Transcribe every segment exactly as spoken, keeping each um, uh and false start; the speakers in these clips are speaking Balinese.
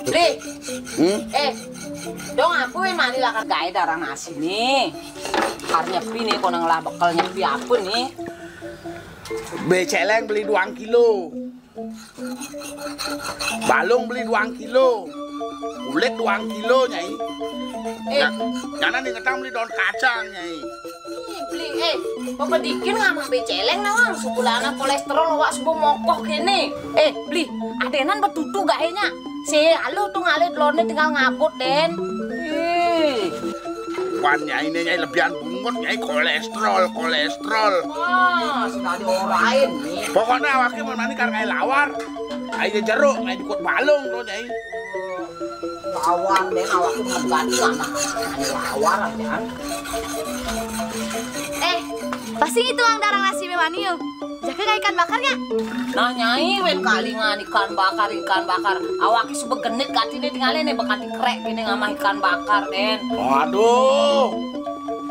Bli. Hmm? Eh, dong apa yang mani lakar gaé darang nasi né? Kar nyepi né, kono ngelah bekel nyepi apa né? Bé céléng beli duang kilo. Balung beli duang kilo. Kulit duang kilo, Nyai. Eh. Nya-, nyana nih ngetang beli daun kacang, Nyai. Ih, Bli, eh, pepedikin ngamah bé céléng nawang, sebulana kolésterol awak suba mokoh kéné. Eh, Bli, adénan betutu gaé nya. Sé aluh tuh ngalih delodné tinggal ngabut, Dén. Ih. Wan Nyai né, Nyai lebihan bungut, Nyai kolésterol, kolésterol. Wah, sudah diorain nih. Pokoknya awaké mun mani kar ngaé lawar. Ayo jeruk, ngaé jukut balung tuh, Nyai. Lawar, Dén, awaké mun mani anak-anak lawar aja. Eh, pasti itu ang darang nasi bé mani yo. Jaké ngaé ikan bakar nya? Nah, Nyai, wén kalingan ikan bakar, ikan bakar. Awaké suba genit gatiné tingalé né, bekat dikrék kéné ngamah ikan bakar, Dén. Waduh.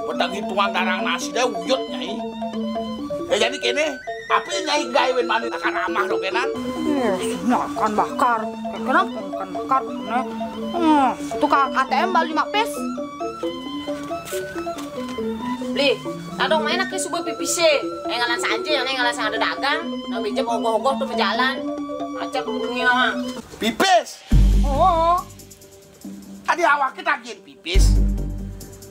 Petang hitungan darang nasi dah uyut, Nyai. Eh, jadi kéné, apa Nyai gaé wén mani lakar amah dogenan? Eh, ikan bakar. Kéné ikan bakar, né. Hmm, itu ka-, K T M bali lima pis. Bli, tadong main aké suba pipisé. Énggalan sanjé, énggalan sing ada dagang. Nah, minjem ogoh-ogoh tuh majalan. Acak urungnya mah. Pipis? Oh. Adi awaké tagihan pipis.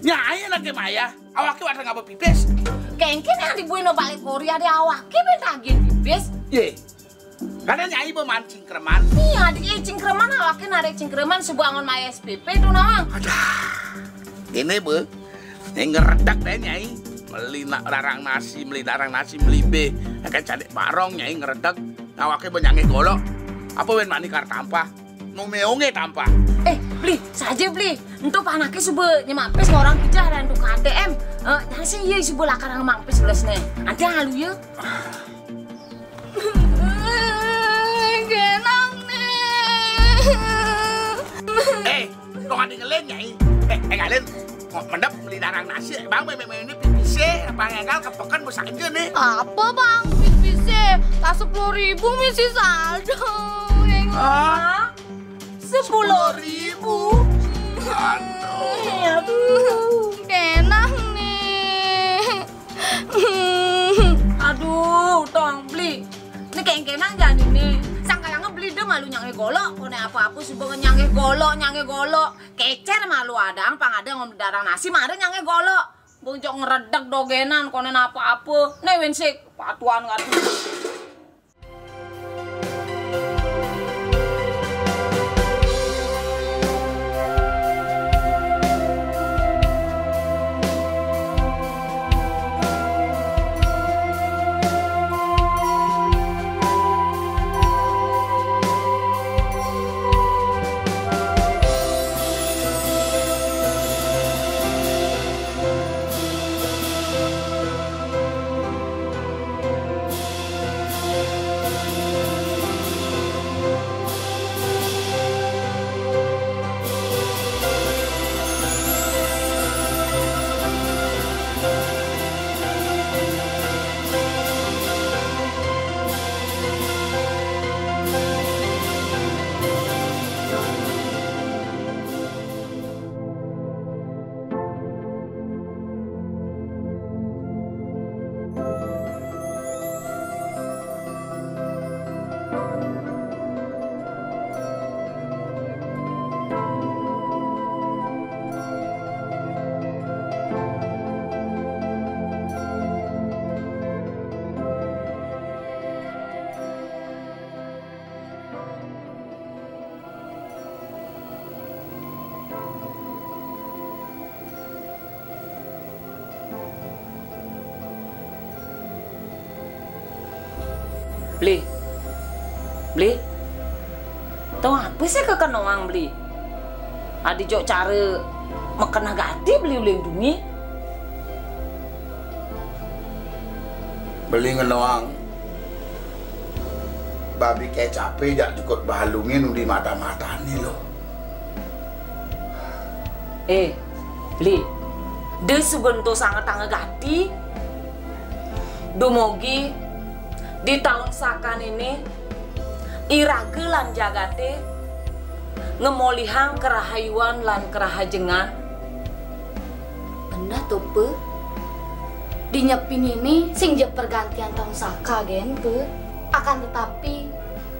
Nyai lagi maya, awaké wadah ngaba pipis. Kéngkén yang dibuin no balik kori, adi awaké bé tagihan pipis. Yé. Kadang Nyai bé mancing kreman. Iya, adi, eh, cingkreman, awaké narik cingkreman sebuangon maya S P P tuh nawang. Adah. Ini bé. Nyai ngeredak deh, Nyai. Beli nak darang nasi, beli darang nasi, beli bé. Ya kan, cadik barong, Nyai ngeredak. Awaké bé nyanggih golok. Apa wén mani kar tampah? Mau meongé tampah. Eh, Bli, saja Bli. Entu panaké suba nyemapis orang kijah dan tuh K T M. Eh, jangan sih iya suba lakar ngemapis les né. Ada alu ya. Genang né. Eh, dong ada ngelén, Nyai. Eh, eh, kalian mau mendep beli darang nasi, Bang, meme ini pipisé, Bang Enggal kepeken bos aja nih. Apa, Bang? Pipisé, tak sepuluh ribu misi saldo. Hah? Sepuluh ribu? Aduh. Aduh, genang né. Aduh, tong Bli. Né kéngkénang jani né. Sangkayang beli deh malu nyanggé golok. Koné apa-apa suba nyanggé golok, nyanggé golok. Kécér malu adang, pang ada ngom darang nasi, mara nyanggé golok. Bong jok ngeredek dogenan, koné apa-apa. Né wén sik, patuan nggak tuh. Beli. Beli. Tong apa sih kekenoang beli? Adi jok cara mekenah gati beli uling dungi. Beli ngenoang babi kecapé jak jukut balungé nudi mata-matani lo. Eh, Bli, de suba ento sanget tanggati. Dumogi di taun sakan ini, iraga lan jagaté ngemolihang kerahayuan lan kerahajengan. Bener tuh, Pe. Di Nyepi nini sing jeg pergantian tahun saka gen, Pe. Akan tetapi,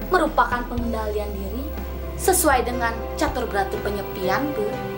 merupakan pengendalian diri sesuai dengan catur beratur penyepian, Pe.